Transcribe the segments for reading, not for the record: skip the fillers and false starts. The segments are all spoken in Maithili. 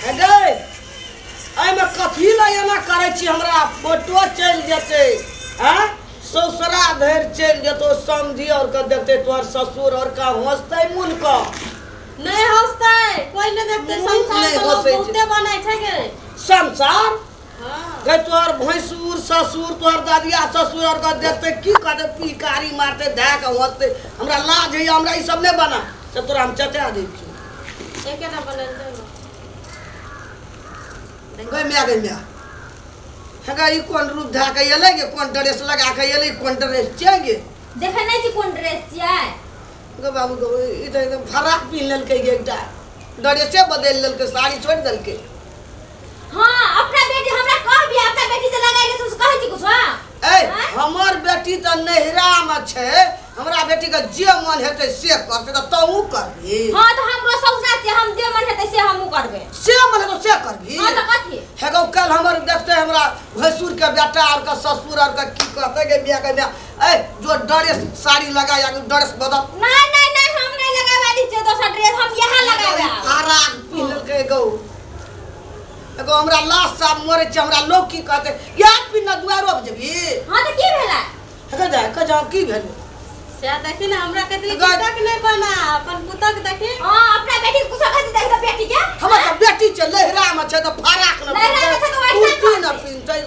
हे गै, एहिमे कथी लए एना करै छी? हमरा फोटो चलि जेतै, आँय, ससुरा धरि चलि जेतौ। समझी और के देखतै तोहर ससुर और के हंसतै मुन के। नहि हंसतै कोई, नहि देखतै। मुँह संसार नहि तऽ लोक हंसै छै। बहुते बनै छै गे। संसार? हँ। गै, तोहर भैंसुर ससुर, तोहर दादिया ससुर और के देखतै, की कहतै? पिकारी मारतै धए के, हंसतै। हमरा लाज होइए, हमरा ई सब नहि बना से तोरा हम चचा दै छियौ। एकेटा बनल छै ने। गै माय, गै माय, हे गै, ई कोन रूप धए के एलै गे? कोन ड्रेस लगा के एलै? कोन ड्रेस छियै गे? देखै नहि छी कोन ड्रेस छियै? गो बाबू गो, ई तऽ एकदम फराक पिन्ह लेलकै गे, एकटा ड्रेसे बदलि लेलकै, साड़ी छोड़ि देलकै। हाँ, अपना बेटी हमरा कहबी, अपना बेटी से लगाइ ले से कहै छी कुछ? हाँ। ए, हमर बेटी तऽ नैहरामे छै, हमरा बेटी के जे मन हेतै से करतै, तऽ तहूँ करबी। हाँ, तऽ हमरो ससुरा छै, हम जे मन हेतै से हमहूँ करबै। से मन हेतौ से करबी? हाँ, तऽ कथी? हे गौ, काल्हि हमर देखतै हमरा भैंसुर के बेटा आर के ससुर आर के, की कहतै? गे बिया, गे बिया, ए जो ड्रेस साड़ी लगा या ड्रेस बदल। नहीं नहीं नहीं, हम नहीं लगावे वाली छियै दोसर ड्रेस, हम यह लगावे। फराक पिन्ह लेलकै गौ। एगो हमरा लाश साफ मरै छै, हमरा लोग की कहतै? याद पिन्ह दुआरो पर जेबी? हाँ, तऽ की भेलै? हे जा कह जाओ, की भेलै? से देखी ने, हमरा कहती गै- पुतक नहि बना, अपन पुतक देखी। हाँ, अपना बेटी के कुछो कहै छी, देखी तऽ बेटी के। हमर तऽ बेटी छै, लहरा में छै तऽ फराक न लहरा में छै तऽ वैसा कुर्ती न करतै। पिन्हतै,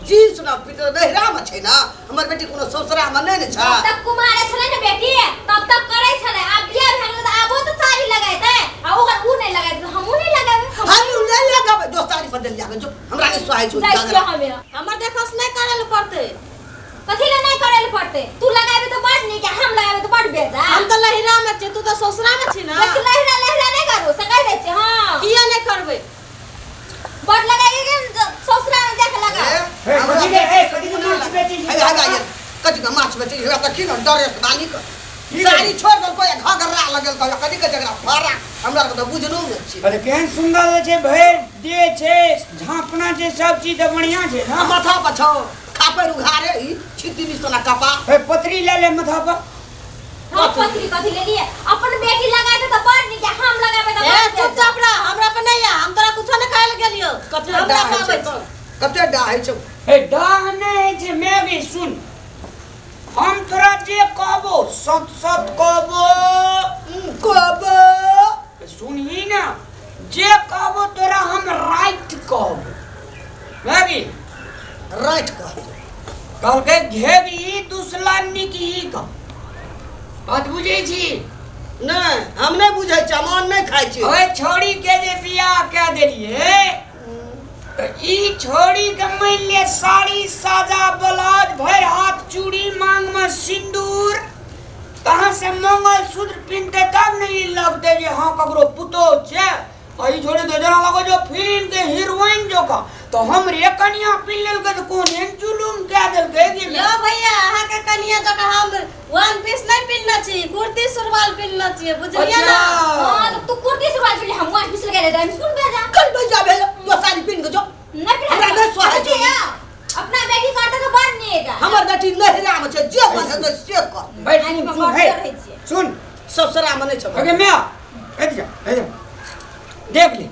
जींस न पिन्हतै? लहरा में छै ना हमर बेटी, कोनो ससुरा में नहि ने छै। जब तक कुमारे छलै ने बेटी तब तक करै छलै, आब बियाह भए गेलै तऽ आबो तऽ साड़ी लगेतै, आ ओकर उ नहि लगेतै तऽ हमहूँ नहि लगेबै। हम नहि लगेबै, जो साड़ी बदल जाके जो, हमरा नहि सोहाइ छौ। जाइ छियै हमे। हमर देखस नहि करल पड़तै। कथी लए नहि करै लए पड़तै? तू लगाबे तऽ बड़ नीक आ हम लगाबे तऽ बड़ बेजा। हम तऽ लहिरा में छी, तू तऽ ससुरा में छी ना। बेसी लहरा लहरा नहि करू से कहि दै छियै। हाँ। किया नहि करबै? बड़ लगाइए के ससुरा में जाके लगा। हे, कथी के- हे, कथी के माछ बेचै छी? हे हे हे, कथी के माछ बेचै छी? तऽ की ने ड्रेस बाली के की साड़ी छोड़ देलको या घघरा लगेलको या कथी के झगड़ा फरा, हमरा आरके तऽ बुझलो नहि छी। अरे, केहन सुंदर छै, भरि देह छै, झाँपना छै, सब चीज तऽ बढ़िया छै आ ने। माथा पर छौ खापड़ उघारे, ई छितनी सोना कपा। हे, पतरी ले ले माथा पर। हम पत्री कथी लेलिए? अपन बेटी लगाए तऽ बड़ नीक आ हम लगाबे तऽ ए बड़ बेजा। चुपचाप रह, हमरा पर नहीं आ, हम तोरा कुछो नहीं कहल गेलियो। कते हमरा डाह पर होइ आबै छै छी। कते डाह होइ छै? हे, डाह नहि होइ छै। मैं भी सुन, हम तोरा जे कहबो सत सत कहबो। कहबो। सुनही ना, जे कहबो तोरा हम राइट कहबो। मैं भी राइट कहबो। कहलकै घेबी दूसला निक ही कह, बात बुझै छी? नहि, हम नहि बुझै छी, हम अन्न नहि खाइ छी। ओए छौड़ी के जे बियाह कए देलिए तऽ ई छौड़ी के मान ले साड़ी साजा ब्लाउज, भरि हाथ चूड़ी, मांग में सिंदूर, तहाँ से मंगलसूत्र पिन्हते तब ने ई लगते जे हाँ ककरो पुतोह छै। आ ई छोड़ी तो जेना लगो जो फिल्म के हीरोइन जोका, तो हमरे कनिया पिन्ह लेलकै तऽ कोन एहन जुलुम कए देलकै जे यो भैया, अहाँके कनिया जकाँ हम वन पीस नहि पिन्हने छी, कुर्ती सुरवाल पिन्हने छियै, बुझलियै अच्छा ने? हाँ, तो तू कुर्ती सुरवाल पिन्ह, हम वन पीस लगा ले, कोन बेजा? कल बेजा भेल? जो साड़ी पिन्ह के जो। नहीं पिन्ह। हमरा नहि सोहाइ छौ। अपना बेटी करते तो बड़ नीक। हमर बेटी नहिरा में छै, जे मन हेतै से कर। भाई, सुन सुन, हे सुन। ससुरा में नहि छै। अगे मैं ए जा ए जा, देख ले,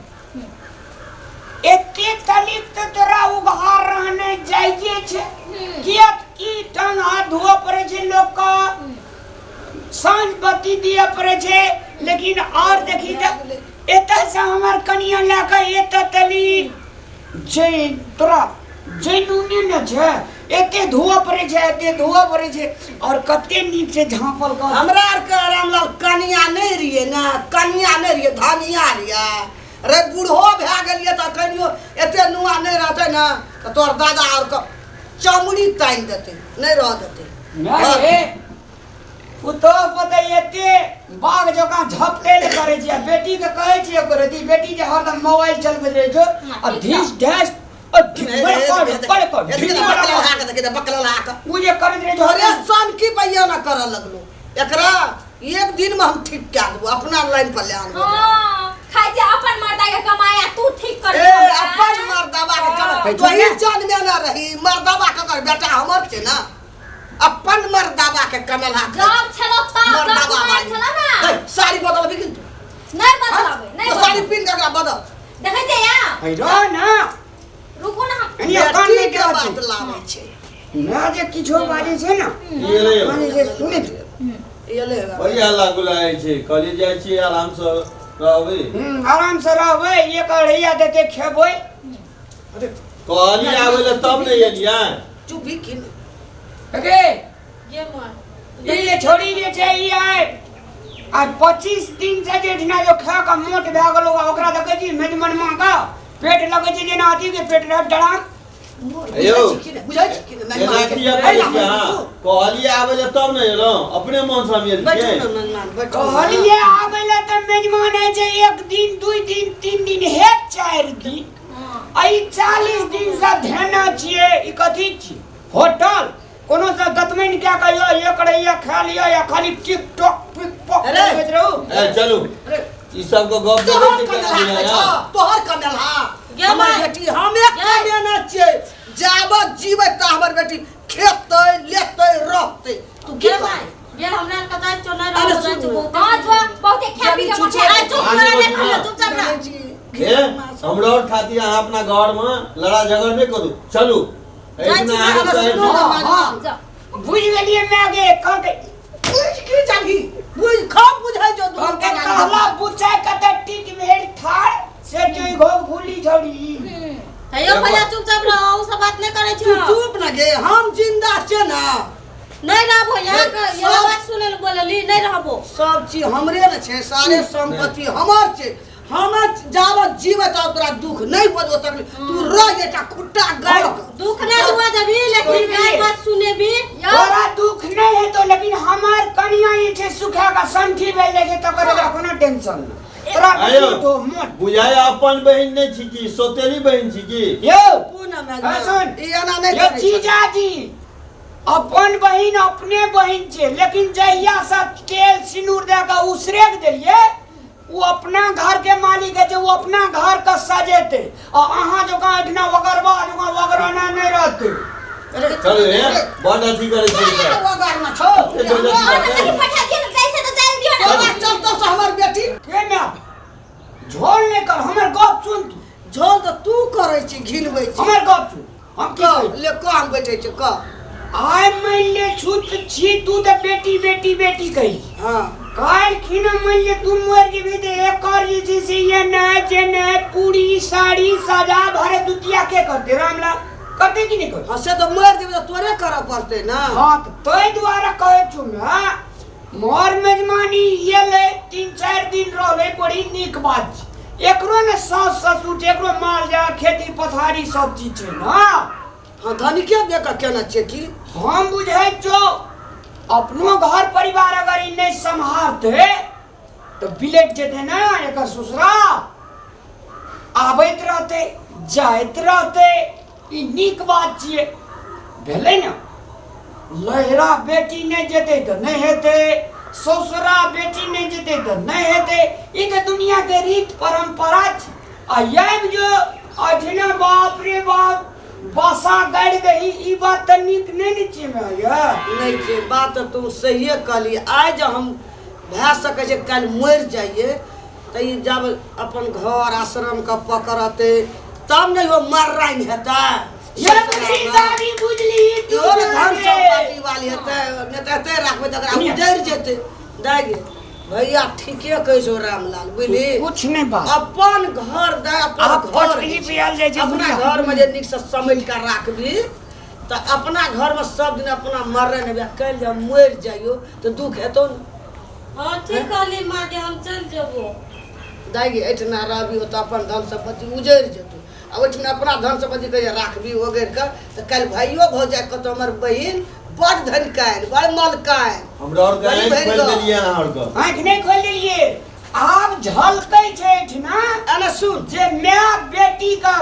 एते तलिक तऽ तोरा उघार रहने जाइजे छै, किया की टांग हाथ धोअ पड़ै छै लोक के, साँझ बत्ती दिअ पड़ै छै, लेकिन और देखी तऽ एतऽ से हमर कनिया लए कऽ एतऽ तली जे तोरा जे नूने ने छै, एते धोअ पड़ै छै, एते धोअ पड़ै छै, और कते नीक छै झाँपल कऽ। हमरा आरके आरामलाल कनिया नहि रहियै ने, कनिया नहि रहियै, धनिया रहियै रे। बूढ़ो भए गेलियै तऽ अखनियो एते नुआ नहि रहतै ने तऽ तोहर दादा आरके चमड़ी तानि देतै, नहि रह देतै। नहि रे, पुतोह पते एते बाघ जकाँ झपटे ने करै छै, आ बेटी के कहै छियै एको रति, बेटी जे हरदम मोबाइल चलबैत रहै छौ आ ढीस ढैस आ बड़े कर बकला ओ जे करैत रहै छौ। तोरे सन की भैया ना करऽ लगलो, एकरा एक दिन में हम ठीक कए देबो, अपना लाइन पर ले आनबो। हाँ, खाइ छै अपन मर्दा के कमाई आ तू ठीक कर। ए, अपन मर्दाबा के कमाई हे, तो ही चुप। जान में ना रही, मर्दाबा ककर बेटा हमर छै ना, अपन मर्दाबा के कमेला। जब छलो तब जब मर्दाबा कुमार वाली छलो ना। ए, साड़ी बदलबी कि नहीं बदलावे, नहीं तो साड़ी बदलावे। पिन के एकरा बदल। देखै छै या है रह ना रुकू ना हम एनी कान बेटी नहि के के बात लाबै छै ना जे किछो बाजै छै ना की भेलै यौ? माने जे सुनैत एलै हँ। बड़ी हल्ला गुल्ला होइ छै कहलियै जाइ छियै आरामसँ रहबै आराम से रहबै एक अढ़ैया देते खेबै अरे कहलियै आबै लए तब ने एलियै चुप भी की अगे गे माँ ई जे छोड़ी जे छै ई आइ आ 25 दिन से जे ठिना जो खा के मोट भए गेलो ओकरा देखै छी मेजमन माँ का पेट लगै छै जेना अथी के पेट रह डराम यौ। बुझै छी कि नहि एना किया करै छियै अहाँ कहलियै आबै लए तब ने एलहुँ अपने मोनसँ हम बैठू एलियै ने मेजमान बैठू कहलिए आबै लए तऽ मेजमान होइ छै एक दिन दू दिन तीन दिन हे चारि दिन आ ई 40 दिन से धेने छियै ई कथी छी होटल कोनो से दतमनि कए कऽ यौ एक रैया खा लिअ या खाली टिक टॉक पिक पॉक अरे। करैत रहू ए चलू अरे ई सबके गप देखै तोहर छियै केना कमेलहा बुझाइया छौ तोहर कमेलहा गे हमर माय। बेटी हमे गे। कमेने छियै जाबत जीबै ता हमर बेटी खेतै लेतै रहतै तू की गे माय करबै गे हमरा आर के जाइ छौ नहि अरे रहबो जाइ सुन। छौ बहुते हां जो बहुते खा पी के चुप मोटे आ चुप आगे करा बढ़ू देखा ना। चुपचाप रह हे हमरा और खातिर अहाँ अपना घर में लड़ा झगड़ नहि करू चलू जाइ छी, एहिमे अहाँके अरे कहै सुनू छी। ने हाँ, मेजमान। हाँ। जाओ बुझि गेलियै माय गे कहलकै बुझ की जाबही बुझ खा बुझै जो दुनू कहलकै प्राणी। कहला बुचाइ कतऽ टिक भेल ठाड़ से जोइ घो भूली झौड़ी हे यौ भैया चुपचाप रह उ सब बात नहि करै तू छी चुप न गे हम जिंदा छियै ना नहि रहबो यहाँ के सब- यहाँ बात सुनै लए बोलली नहि रहबो सब चीज हमरे ने छै सारे संपत्ति हमर छै हम जाबत जीवे तब तोरा दुख नहीं होतो तकलीफ तू रह एकटा खुट्टा गाड़ दुख नहीं हुआ जबी लेकिन गाय बात सुने भी तोरा दुख नहीं हेतो लेकिन हमार कनिया जे छै सुखा के संठी भेल जाइ छै तकर एकरा कोनो टेंशन नहि तोरा आयो। तो मोट बुझाय अपन बहिन नहि छी की सौतेली बहिन छी की यौ पूनम हाँ, सुन। ई एना नहि यौ करै छै। जीजाजी अपन बहिन अपने बहिन छै लेकिन जहिया से तेल सिनूर दए के उसरेक देलियै ओ अपना घर के मालिक है जे ओ अपना घर के सजेते आ अहाँ जकाँ एहिठिना वगरबा जकाँ वगराना नहि रहते चलू हे बड अथी करै छी केना वगरना छौ? ए, बड़ अथी और करतै। तनी पठा दियो ना जैसे तो चल दियो ना तोरा चलतो से हमर बेटी के ना झोल नहि कर हमर गप सुन तू झोल तऽ तू करै छी घिनबै छी हमर गप सुन हम की कह कहै छी? ले कह हम बैठै छी कह आइ मानि ले छूत छी तू तऽ बेटी बेटी बेटी कही हँ काल्हि खिना मानि ले तू मरि जेबही तऽ एकर जे छै से ये नहि जे नहि पूरी साड़ी साजा भरे दुतिया के करतै रामलाल करतै कि नहि करतै हँ से तऽ मरि जेबै तऽ तोरे करऽ पड़तै ने हँ तऽ ताहि दुआरे कहै छौ ने मर मेजमानी एलै 3-4 दिन रहलै बड़ी नीक बात छै एकरो ने सास ससुर छै एकरो माल जाल खेती पथारी सब चीज छै ने हँ धनिके दे कऽ केने छियै की हम बुझै छौ अपनो घर परिवार अगर ई नहि सम्हारतै तऽ बिलटि जेतै ने एकर ससुरा आबैत रहतै जाइत रहतै ई नीक बात छियै भेलै ने लहरा बेटी नहि जेतै तऽ नहि हेतै ससुरा बेटी नहि जेतै तऽ नहि हेतै ई तऽ दुनियाके रीत परम्परा छै आ आबि जो अठिना बाप रे बाप बसा गाड़ि दही ई बात तऽ नीक नहि ने छियै माय नहि छै बात तऽ तू सहिए कहली आइ जे हम भए सकै छै काल्हि मरि जाइए तऽ ई जब अपन घर आश्रमके पकड़तै तब ने हो मर्राइन हेतै ये बुझली दादी बुझली तू इहो ने धन रे। सम्पत्ति वाली हेतै नहि तऽ एतै राखबै तऽ एकरा उजड़ि जेतै दाइ गे भैया ठीके कहै छौ रामलाल बुझली कुछ नहीं बात अपन घर दे अपन आप घर पटरी पे आयल जाइ छै अपना बुढ़िया। घर में जे नीक से समेट के राखबी तऽ अपना घर में सब दिन अपना मरने नहि काल्हि जब मरि जाइयो तऽ दुख हेतौ ने हाँ ठीक कहली माँ के हम चल जेबो दाइ गे एहिठिना रहबी ओतऽ अपन धन सम्पत्ति उजड़ि जेतौ आ ओहिठिना अपना धन सम्पत्ति कहिया राखबी ओगरि कऽ तऽ काल्हि भाइयो भौजाइ कहतौ हमर बहिन बड़ धनिकाइन बड़ मलकाइन हमरा और के बड़ी आँखि भरि खोलि गऽ। देलियै अहाँ और के आँखि नहि खोलि देलियै आब झलकै छै एहिठिना एना सुन जे माय बेटी के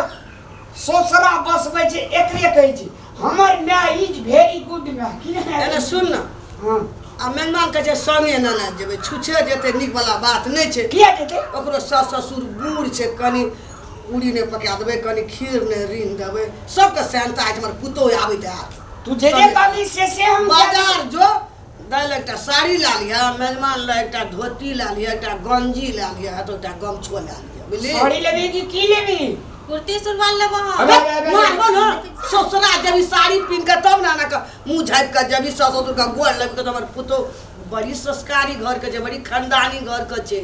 ससुरा बसबै छै एकरे कहै छै हमर my is very good my की नहि एना सुन ने हँ आ मेहमान कहै छै संगे नेने जेबै छुछे जेतै नीक वला बात नहि छै किया जेतै ओकरो सास ससुर बूढ़ छै कनि पूरी नहि पका देबै कनि खीर नहि ऋण देबै सबके सेहनता अछि हमर पुतोह आबैत हैत तू जे जे कहली से से हम बाजार जो दाइ लए एकटा साड़ी लए लिहऽ, मेजमान लए एकटा धोती लए लिहऽ, एकटा गंजी लए लिहऽ, तऽ एकटा गमछो लए लिहऽ, बुझली? साड़ी लेबी कि की लेबी? कुर्ती सुरवाल लेबो हम। अबे, अबे, अबे। मारबो न, ससुरा जबी साड़ी पिन्ह के तब ने एना के मुँह झाँपि के जबी ससुर के गोर लगि के, हमर पुतोहु बड़ी संस्कारी घर के छै, बड़ी खानदानी घर के छै।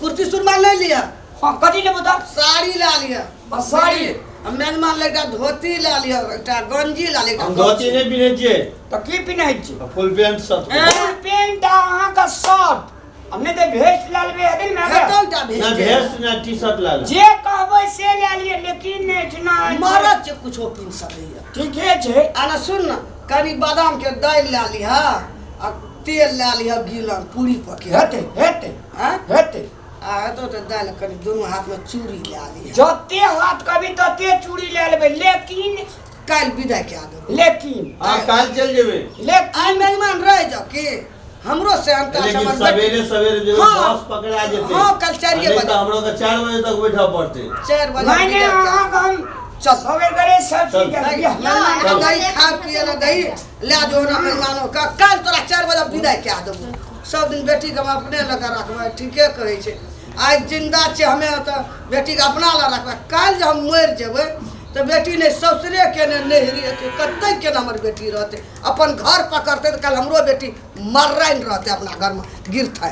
कुर्ती सुरमाल नहि लिअ। हाँ, कथी लेबो तऽ? साड़ी लए लिअ। आ साड़ी? आ मेजमान लए एकटा धोती लए लिअ, एकटा गंजी लए लिअ, एकटा हम धोती नहि पिन्है छियै। तऽ की पिन्है छी? फुल पैंट शर्ट। ए? फुल पैंट आ अहाँके शर्ट, हम नहि तऽ भेस्ट लए लेबै हेतै ने? हेतौ एकटा नहि भेस्ट। भेस्ट नहि, टी शर्ट लए ले। जे कहबै से लए लिअ, लेकिन एहिठिना मरद छै, कुछो पिन्ह सकैया। ठीके छै। आ ने सुन ने, कनि बादाम के दालि लए लिहऽ आ तेल लए लिहऽ, गिलन पूरी पके हेतै, हेतै। आँय? हेतै। आ हेतौ तऽ दालि, कनि दुनू हाथमे चूड़ी लए लिहऽ। जते हाथ कभी तते चूड़ी लए लेबै, लेकिन काल्हि विदाइ कए देबै। लेकिन हँ, काल्हि चलि जेबै। लेकिन आइ मेजमान रहि जाउ की, हमरो सेहनता छै। लेकिन हमर बेटी- सवेरे सवेरे जेबै, हाँ। बस पकड़ा जेतै। हाँ, काल्हि चारिये नहीं बजे। तऽ हमरो के 4 बजे तक बैठऽ पड़तै। 4 बजे नहि नहि विदाइ कए अहाँके हम चल। सवेर करे सब चीज चल। के बियाह। मेजमान के चल। दही खा पिए लए दही लए जो ना मेजमानो के, काल्हि तोरा 4 बजे विदाइ कए देबौ। सब दिन बेटीके हम अपने लऽ कऽ रखबै, ठीके कहै छै। आइ जिन्दा छियै हमे तऽ बेटीके अपना लए रखबै, काल्हि जे हम मरि जेबै तऽ बेटी नहि ससुरे के ने नैहरे के, कतऽ के ने हमर बेटी रहतै? अपन घर पकड़तै तऽ काल्हि हमरो बेटी मर्रानि रहतै, अपना घरमे गिरतै।